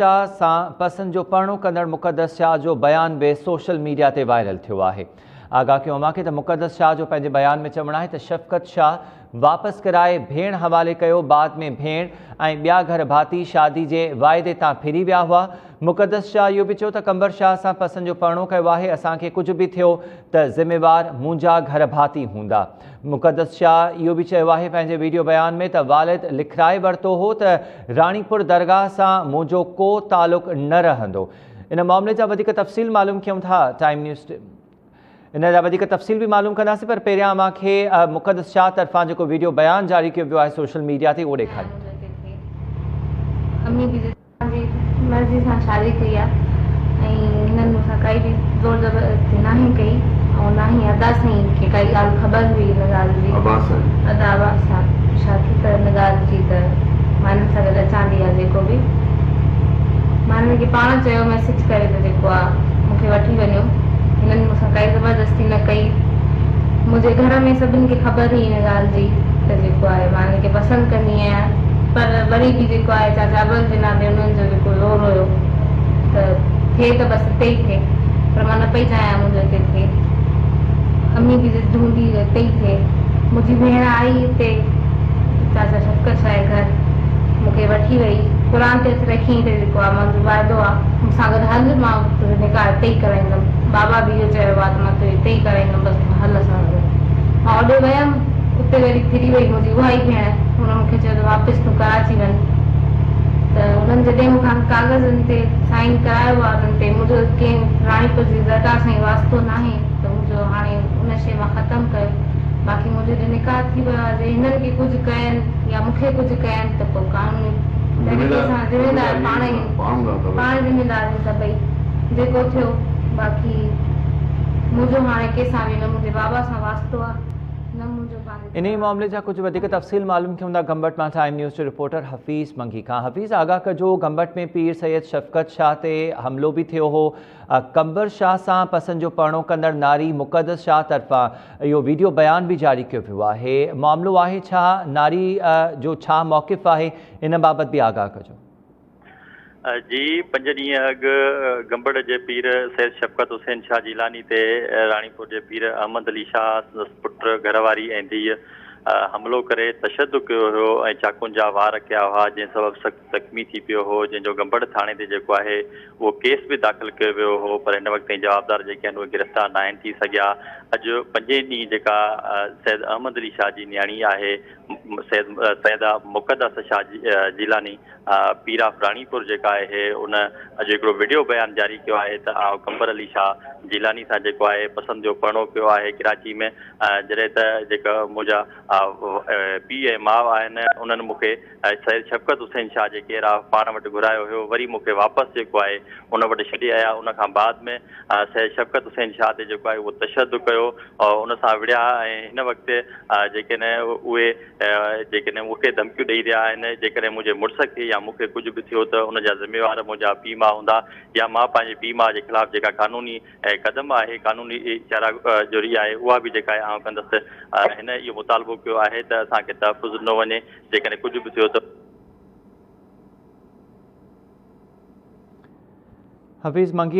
شاهه سان پسند جو پرڻو ڪندڙ مقدس شاهه جو بيان به سوشل ميڊيا تي وائرل ٿيو آهي. آگاهه ڪيو اوهان کي ته مقدس شاهه جو پنهنجي بيان ۾ چوڻ آهي ته شفقت شاهه واپس ڪرائي ڀيڻ حوالي ڪيو بعد ۾ ڀيڻ ۽ ٻيا گهر ڀاتي شادي جي واعدي تان ڦري ويا هئا. مقدس شاهه اهو به چيو ته قمبر شاهه سان پسند جو پرڻو ڪيو آهي اسان کي ڪجهه به ٿيو ته ذميوار منهنجا گهر ڀاتي هوندا. مقدس شاهه اهو به چيو آهي پنهنجي ويڊيو بيان ۾ ته والد لکرائي ورتو هو ته راڻيپور درگاهه سان منهنجو ڪو تعلق نه رهندو. ان معاملي جا وڌيڪ تفصيل معلوم ڪيون ٿا ٽائيم نيوز ان جا وڌيڪ تفصيل به معلوم ڪنداسين پر پهريان اوهان کي مقدس شاهه طرفان جيڪو ويڊيو بيان جاري ڪيو ويو آهي سوشل ميڊيا تي اهو ڏيکاريون ٿا. پنهنجي مرضي سان شادي ڪئي آ ۽ هنن مون سان ڪائي به زور زبردستي ناهي ڪئي ۽ نه ئي ادا سائين کي ڪائي ڳالهه خبر هئي ان ڳالهه جي. عباس سائين. ادا عباس سان پڇا ٿي ته ان ڳالهه جي ته مان هنن سان گڏ اچان ٿي يا جيڪو به. مان هنن کي پاڻ چيو ميسيج ڪري ته جيڪو آ مون کي وٺي وڃو. هنن مون سان ڪائي زبردستي نه ڪئي. منهنجي گهر ۾ سڀن کي خبر هئي ان ڳالهه جي ته جيڪو آهي مان هن کي پسند ڪندي آهيان. پر وري به جيڪو آهي چاچا ابل بنا به انهن جو جيڪو زور هيو ته ٿئي ته بس اتي ئي ٿئي پر مان نه پئي چاهيان منهنجو اتي ٿئي. امي به ضد هوندي هئي اتي ئي ٿئي. منهنجي ڀيڻ آئي اتي چاچا شفقت شاهه جي گهر مون کي وٺي وئي. قرآن تي هٿ رکيائين ته جيڪو آهي منهنجو واعدو آهي مون سان گڏ هل مان تنهنجو نڪاح اتي ئي ڪرائيندم. بابا به اهو چيو آهي ته مان تنهنجو اتي ئي ڪرائيندم بس تون هل اسان سان گڏ. مان اوڏي ويم. اتي وري ڦري وئي منهنجي اها ئي ڀيڻ. هن مون کي چيو ته واپس تون ڪراچي وڃ ته انهن جڏهن مون کان ڪاغذن تي سائين ڪرايو آهي انهن تي منهنجو ڪنهن راڻيپور جي درگاهه سان ئي واسطو ناهي ته منهنجو هاڻي ان شيء مان ختم ڪيو باقي منهنجو جڏهن نڪاح ٿي ويو آهي جي هنن کي ڪجهه ڪين يا مون کي ڪجهه ڪين ته پوء قانوني طريقي سان ذميدار پاڻ ئي پاڻ ذميدار آهن سڀئي جيڪو ٿيو باقي منهنجو هاڻي ڪنهن سان به نه منهنجي بابا سان واسطو آهي نه منهنجو پنهنجي انهيء معاملي جا ڪجهه وڌيڪ تفصيل معلوم ڪيون ٿا گمبٽ مان ٽائيم نيوز جو رپورٽر حفيظ منگي کان. حفيظ آگاهه ڪجو گمبٽ ۾ پير سيد شفقت شاهه تي حملو به ٿيو هو، قمبر شاهه سان پسند جو پرڻو ڪندڙ ناري مقدس شاهه طرفان اهو ويڊيو بيان به جاري ڪيو ويو آهي، معاملو آهي ڇا، ناري جو ڇا موقف آهي ان بابت به آگاهه ڪجو. جي پنج ڏينهن اڳ گمبڙ جي پير سيد شفقت حسين شاهه جيلاني تي راڻيپور جي پير احمد علي شاهه، سندس پٽ، گهر واري ۽ ڌيء حملو ڪري تشدد ڪيو هيو ۽ چاقون جا وار ڪيا هئا جنهن سبب سخت زخمي ٿي پيو هو جنهن جو گمبڙ ٿاڻي تي جيڪو آهي اهو ڪيس به داخل ڪيو ويو هو پر هن وقت تائين جوابدار جيڪي آهن اهي گرفتار ناهن ٿي سگهيا اڄ پنجين ڏينهن جيڪا سيد احمد علي شاهه جي نياڻي آهي سيد سيده مقدس شاهه جيلاني پير آف راڻيپور جيڪا آهي ان اڄ هڪڙو وڊيو بيان جاري ڪيو آهي ته آء قمبر علي شاهه جيلاني سان جيڪو آهي پسند جو پرڻو ڪيو آهي ڪراچي ۾ جڏهن ته جيڪا منهنجا پيء ۽ ماء آهن انهن مون کي سيد شفقت حسين شاهه جي ڪير آف پاڻ وٽ گهرايو هيو وري مون کي واپس جيڪو آهي ان وٽ ڇڏي آيا ان کان بعد ۾ سيد شفقت حسين شاهه تي جيڪو آهي اهو تشدد ڪيو ان سان وڙهيا ۽ هن وقت جيڪڏهن اهي جيڪڏهن مون کي ڌمڪيون ڏئي رهيا آهن، جيڪڏهن منهنجي مڙس کي يا مون کي ڪجهه به ٿيو ته ان جا ذميوار منهنجا پيء ماء هوندا يا مان پنهنجي پيء ماء جي خلاف جيڪا قانوني قدم آهي، قانوني چارا جوري آهي اها به جيڪا آهي آئون ڪندس. هن اهو مطالبو ڪيو آهي ته اسان کي تحفظ ڏنو وڃي، جيڪڏهن ڪجهه به ٿيو ته. حفيظ منگي.